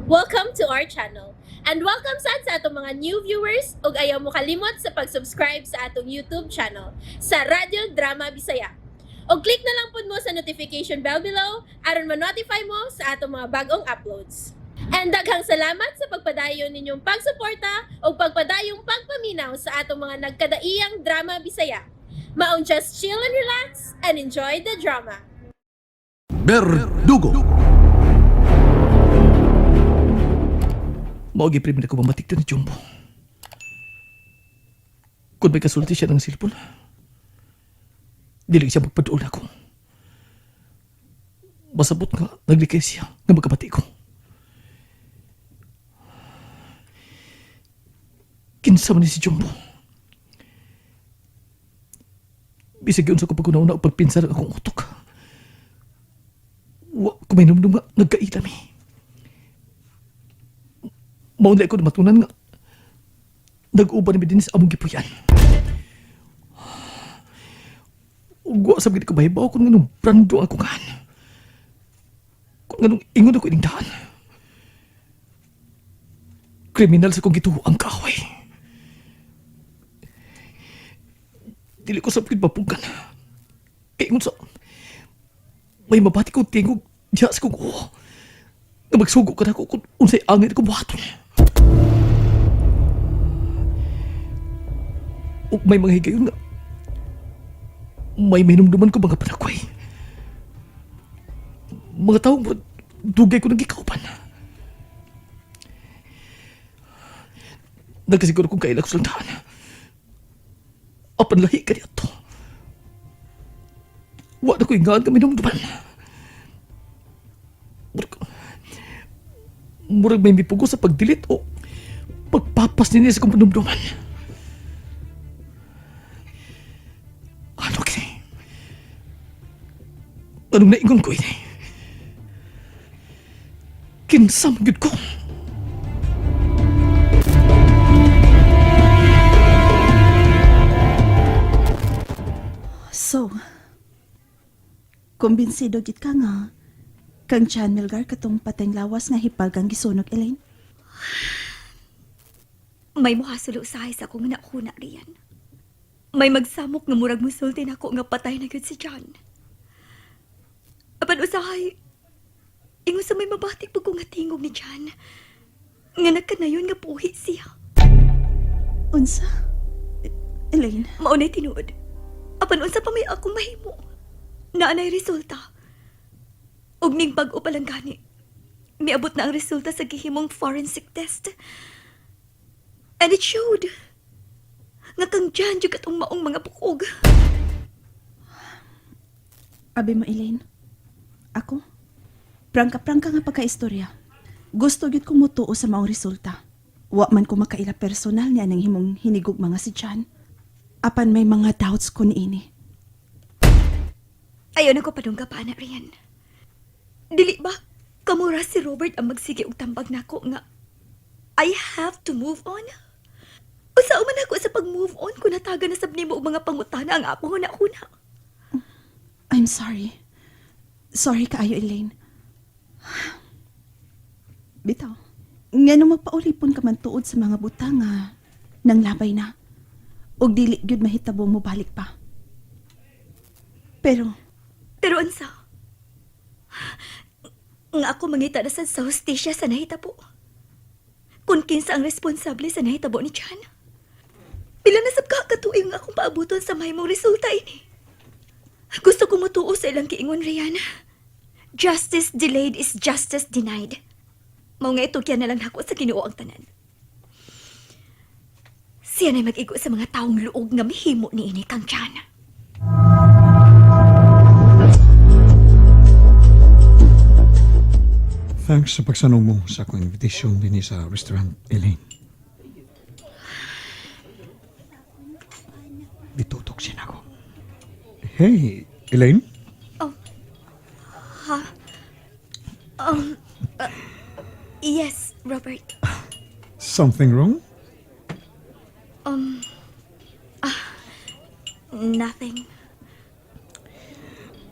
Welcome to our channel. And welcome sad sa atong mga new viewers ug ayaw mo kalimot sa pag-subscribe sa atong YouTube channel sa Radyo Drama Bisaya. Og click na lang pud mo sa notification bell below aron ma-notify mo sa atong mga bagong uploads. And daghang salamat sa pagpadayon ninyong pagsuporta ug pagpadayong pagpaminaw sa atong mga nagkadaiyang drama Bisaya. Maong just chill and relax and enjoy the drama. Berdugo. Mao giprime na ko mamatik ni Jumbo. Kung may kasulti siya ng silpon, dili siya magpaduol ako. Masabot nga, naglikay siya nga magkabati ko. Kinsa man ni si Jumbo. Bisag yun sa ko pag-una-una o pagpinsar ang akong utok. Wa ko may nga nagkaila mi. Maunay ko matunan nga nag-uban mi din sa among gipuyan. Ug wa sa gid ko mahibaw kung nganong brando ang akong kan. Kung nganong ingon ako ining daan. Kriminal sa kong gituo ang kaaway. Dili ko sa gid mapunggan. Kay ingon sa may mabati kong tingog diha sa kong uo. Nga magsugo ka na ko kung unsay angin ko buhaton. Ug may mga higayon nga may minumduman ko mga panakway. Mga taong murag dugay ko nang gikauban. Nagkasiguro kong kaila ko silang daan. Apan lahi ka niya to. Wa na ko ingaan ka minumduman. Murag may mipugo sa pagdilit o pagpapas niya sa kong panumduman. Ano kini? Anong naingon ko ini? Kinsa man gyud ko? So, kumbinsido gid ka nga kang Chan Milgar katong pateng lawas nga hipag ang gisunog, Elaine? May muhasulo usahay sa akong nakuna riyan. May magsamok nga murag musulti nako nga patay na gyud si John. Apan usahay, ingon sa may mabati pag ko nga tingog ni John, nga nagkanayon nga puhi siya. Unsa? Elaine, Maunay tinuod. Apan unsa pa may akong mahimo. Naanay resulta. Ug ning bag-o pa lang gani. Miabot na ang resulta sa gihimong forensic test. And it showed nga kang John jud katong maong mga bukog. Abi mo, Elaine. Ako? Prangka-prangka nga pagkaistorya. Gusto gyud kong mutuo sa maong resulta. Wa man ko makaila personal niya nang himong hinigug mga si John. Apan may mga doubts ko niini. Ayaw na ko padungga pa na riyan. Dili ba? Kamura si Robert ang magsige og tambag nako nga I have to move on. Usa man ako sa pag-move on kung nataga na sab nimo og mga pangutana ang akong huna-huna. I'm sorry. Sorry kaayo, Elaine. Bitaw. Ngano magpaulipon ka man tuod sa mga butang nga nang labay na. Og dili gyud mahitabo mo balik pa. Pero Pero unsa? Nga ako mangita na sad sa hustisya sa nahitabo. Kung kinsa ang responsable sa nahitabo ni Chan. Pila na sab ka katuig nga akong paabuton sa mahimong resulta ini. Gusto ko mutuo sa ilang giingon, Rihanna. Justice delayed is justice denied. Mao nga itugyan na lang nako sa Ginoo ang tanan. Siya na'y mag-igo sa mga taong luog nga mihimo ni ini kang Chan. Thanks sa pagsanong mo sa akong invitation din sa restaurant, Elaine. Bitutok siya nako. Hey, Elaine? Ha? Yes, Robert. Something wrong? Nothing.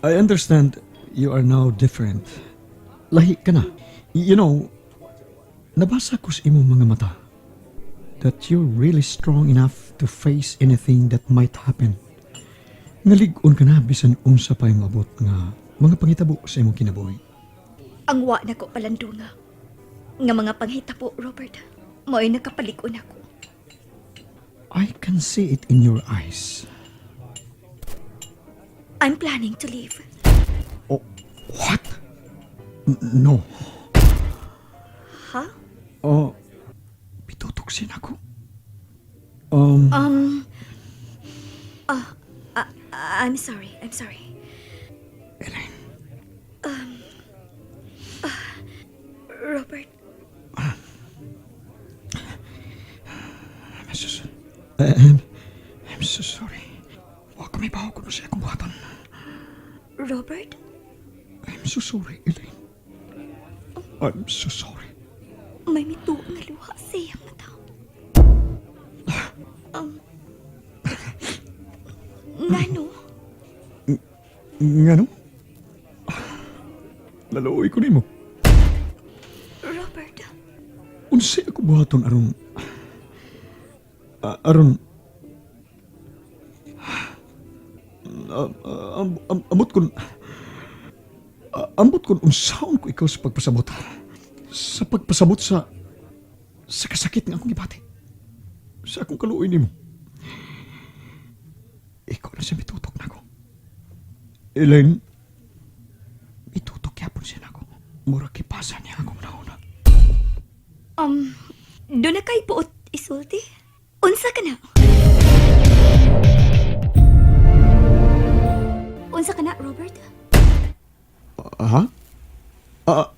I understand you are now different. Lahi ka na. You know, Nabasa ko sa imong mga mata that you're really strong enough to face anything that might happen. Nalig-on ka na bisan unsa pa'y maabot nga mga pangitabo sa imong kinabuhi. Ang wa na ko palandunga. Nga mga panghitabo, Robert. Mao'y nakapalig-on ako. I can see it in your eyes. I'm planning to leave. Oh, what? No. Ha? Oh, pitutugsin ako. I'm sorry. I'm sorry. Elaine, Robert, I'm so, I'm, I'm so sorry. Wa ko may baho ko na siya akong buhaton. Robert? I'm so sorry, Elaine. I'm so sorry. May mituo nga luha sa iyang mata. Ngano? Nga no? Laluoy ko nimo. Robert, Unsay ako buhaton aron aron ambot kon ambot kon unsaon ko ikaw sa pagpasabot sa pagpasabot sa sa kasakit nga akong gibati sa akong kaluoy nimo. Ikaw na siya mitutok nako, Elaine. Mitutok yapon siya nako. Mura kipasa niya akong nauna. Doon na kay buot isulti? Unsa ka na? Unsa ka na, Robert? Ha? Ah,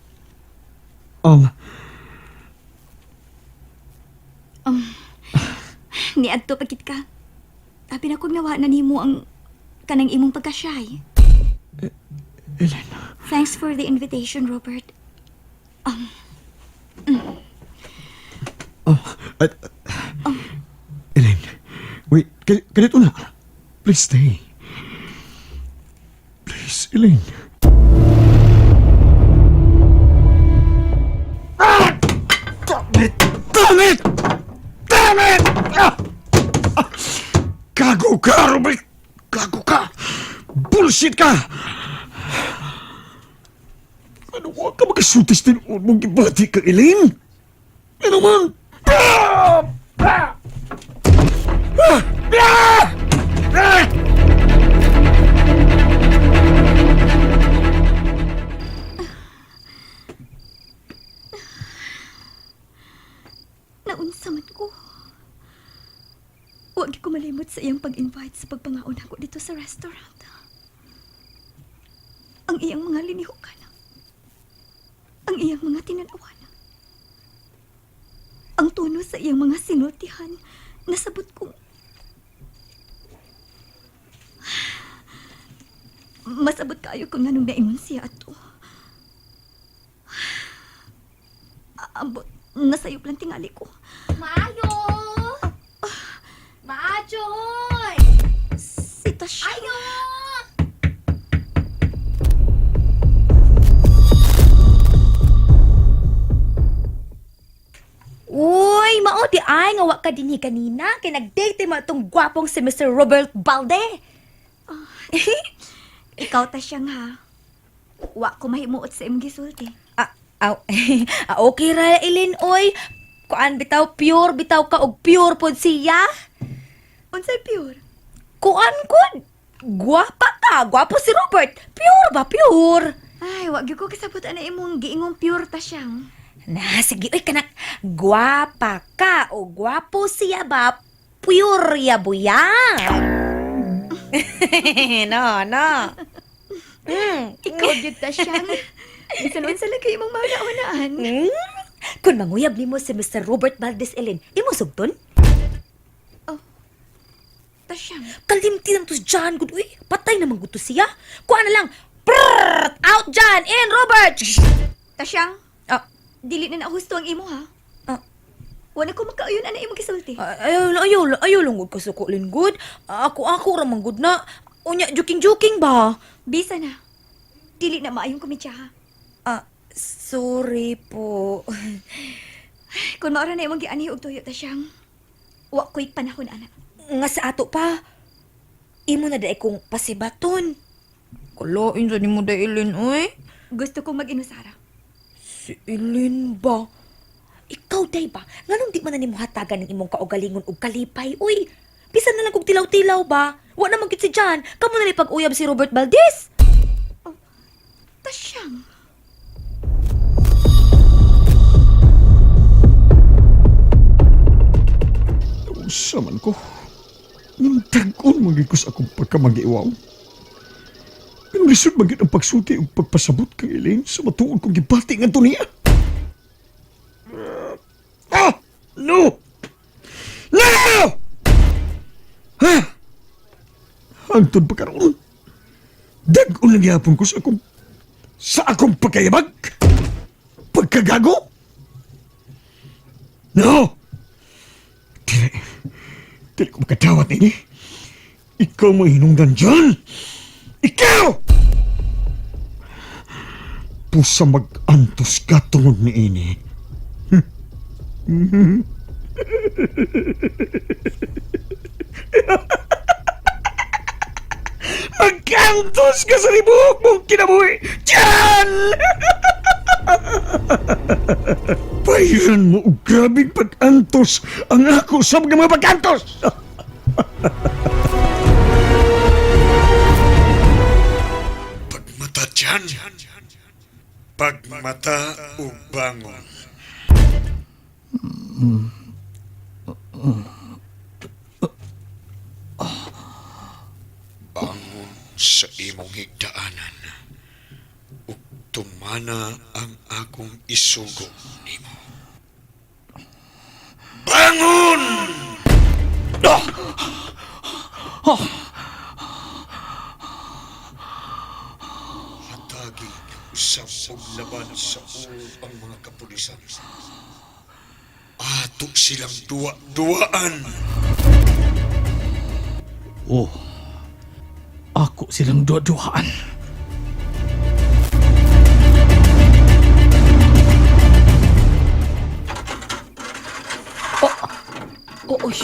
Niadto pagkit ka. Abi na kog nawa na nimo ang kanang imong pagka-shy. Elaine. Thanks for the invitation, Robert. Oh, at, Elaine, wait, ganito na. Please stay. Please, Elaine. Ah! Damn it! Damn it! Damn it! Ah! Ah! Gago ka, Robert! Gago ka! Bullshit ka! Ano ka magkasultis din mong gibati ka, Elaine? Ano man? Ah! Ah! Ah! Ah! Ah! Naunsa man ko. Huwag ko malimot sa iyang pag-invite sa pagpangaon ako dito sa restaurant. Ang iyang mga linihukan. Ang iyang mga tinanawan. Ang tono sa iyang mga sinultihan, nasabot kong... Masabot kayo kung anong naingon siya ato. Ambot, nasayop lang tingali ko. Maayo! Maayo, hoy! Si Tasha. Ayo! Uy, mao di ay nga wa ka dinhi kanina kay nag-date mo atong gwapong si Mr. Robert Balde. Ikaw ta siya nga. Wa ko mahimuot sa imong gisulti. Ah, aw, ah, okay ra Ilin oy. Kuan bitaw pure bitaw ka og pure pod siya. Unsay pure? Kuan kun. Gwapa ka, gwapo si Robert. Pure ba pure? Ay, wa gyud ko kasabot ana imong giingong pure ta siyang. Na sige oy kanak gwapa ka o gwapo siya ba? Pure ya buyang. No, no. Ikaw gyud ta siyang. Bisan unsa lang kay imong mauna-unaan. Kung manguyab nimo si Mr. Robert Valdez Ellen, imo sugton? Ta siyang. Kalimti lang to si John gud uy. Patay naman gud to siya. Kuha na lang. Prrrt! Out John! In Robert! Ta siyang. Ah, Dili na nahusto ang imo ha. Ah. Wa na ko makauyon ana imong gisulti. Ayaw, ayaw, ayaw lang gud ka sukulin gud. Ako, ako ra man gud na. Unya, joking-joking ba? Bisa na. Dili na maayong komedya ha. Ah, sorry po. Kung maura na imong gianhi og tuyo ta siyang, wa ko'y panahon, anak. Nga sa ato pa, imo na dai kong pasibaton. Kalain sa nimo dai, Ilin, uy. Gusto kong mag-inusara. Si Ilin ba? Ikaw, day ba? Nganong di man na nimo hatagan ng imong kaugalingon og kalipay, uy? Bisan na lang kog tilaw-tilaw ba? Wa naman gid si John. Kamo na pag-uyab si Robert Valdez. Ta siyang. Unsa man ko? Nintag-on man gyud ko sa akong pagkamagiwaw. Pero lisod man gyud ang pagsulti ug pagpasabot kang Elaine sa matuod kong gibati ngadto niya. Ah! No! No! Ha! Hangtod pa karon. Dag-on lang gyapon ko sa akong pagkayabag. Pagkagago. No! Dili. Dili ko makadawat ini. Ikaw may hinungdan dyan! Ikaw! Pusa mag-antos ka tungod ni ini. Mag-antos ka sa libuhok mong kinabuhi! Diyan! Bayaran mo og grabing pag-antos ang ako sa mga pag-antos! Pagmata dyan. Pagmata o bangon. Bangon sa imong higdaanan. Ug tumana ang akong isugo nimo. Bangon! Hatagi usab og laban sa ulo ang mga kapulisan. Ato silang duwa-duwaan. Oh, ako silang duwa-duhaan. Oh, oy.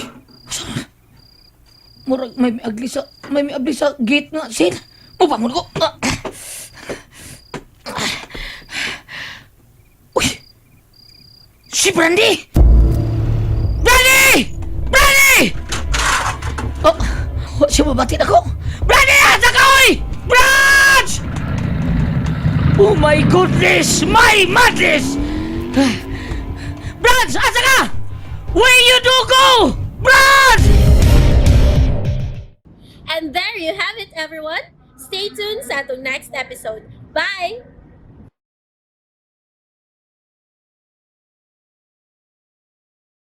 Murag may miagli sa may miabli sa gate nga sin. Mubangon ko. Ah. Uy. Si Brandy. Brandy! Brandy! Oh, wa siya mabatin ako. Brandy, asa ka oy! Branch! Oh my goodness! My madness! Branch, asa ka? Where you do go? Branch! And there you have it, everyone. Stay tuned sa atong next episode. Bye!